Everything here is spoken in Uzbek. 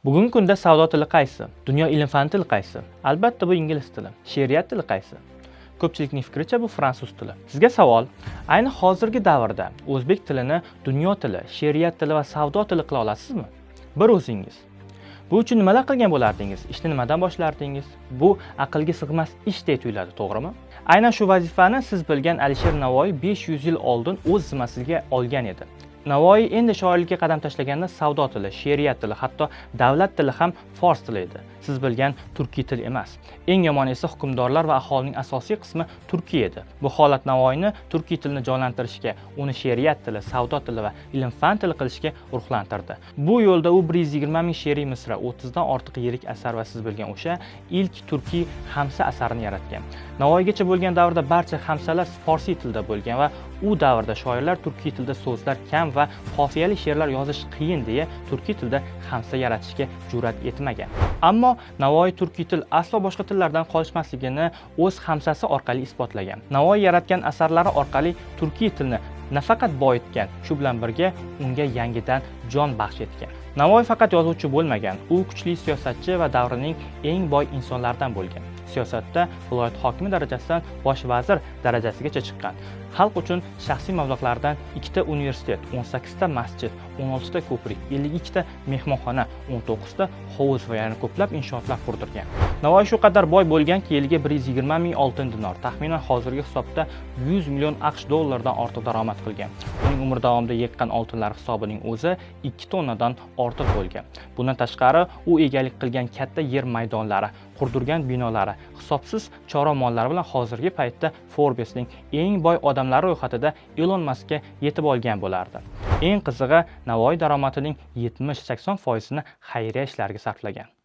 Bugungi kunda savdo tili qaysi? Dunyo ilm-fan tili qaysi? Albatta, bu ingliz tili. She'riyat tili qaysi? Ko'pchilikning fikricha, bu fransuz tili. Sizga savol: ayni hozirgi davrda o'zbek tilini dunyo tili, she'riyat tili va savdo tili qila olasizmi? Bir o'zingiz. Bu uchun nimalar qilgan bo'lardingiz? Ishni nimadan boshlardingiz? Bu aqlga sig'mas ishdek tuyuladi, to'g'rimi? Aynan shu vazifani siz bilgan Alisher Navoiy 500 yil oldin o'z zimmasiga olgan edi. Navoiy endi shoirlikka qadam tashlaganda savdo tili, she'riyat tili, hatto davlat tili ham fors tili edi. Siz bilgan turkiy til emas. Eng yomoni esa hukmdorlar va aholining asosiy qismi turkiy edi. Bu holat Navoiyni turkiy tilni jonlantirishga, uni she'riyat tili, savdo tili va ilm-fan tili qilishga ruhlantirdi. Bu yo'lda u 120 ming she'riy misra, 30 dan ortiq yirik asar va siz bilgan o'sha ilk turkiy hamsa asarini yaratgan. Navoiygacha bo'lgan davrda barcha hamsalar forsiy tilda bo'lgan va u davrda shoirlar turkiy tilda so'zlar kam va qofiyali she'rlar yozish qiyin deya turkiy tilda hamsa yaratishga jur'at etmagan. Ammo Navoiy turkiy til aslo boshqa tillardan qolishmasligini o'z hamsasi orqali isbotlagan. Navoiy yaratgan asarlari orqali turkiy tilni nafaqat boyitgan, shu bilan birga unga yangidan jon baxsh etgan. Navoiy faqat yozuvchi bo'lmagan, u kuchli siyosatchi va davrining eng boy insonlaridan bo'lgan. Siyosatda viloyat hokimi darajasidan bosh vazir darajasigacha chiqqan. Xalq uchun shaxsiy mablag'lardan ikkita universitet, 18 ta masjid, 16 ta ko'prik, 52 ta mehmonxona, 19 ta hovuz va yana ko'plab inshootlar qurdirgan. Navoiy shu qadar boy bo'lganki, yiliga 120 ming oltin dinor, taxminan hozirgi hisobda 100 million AQSh dollaridan ortiq daromad qilgan. Uning umri davomida yiqqan oltinlar hisobining o'zi 2 tonnadan ortiq bo'lgan. Bundan tashqari, u egalik qilgan katta yer maydonlari, qurdirgan binolari, hisobsiz chorva mollari bilan hozirgi paytda Forbesning eng boy odamlar ro'yxatida Ilon Maskka yetib olgan bo'lardi. Eng qizig'i, Navoiy daromadining 70-80 foizini xayriya ishlariga sarflagan.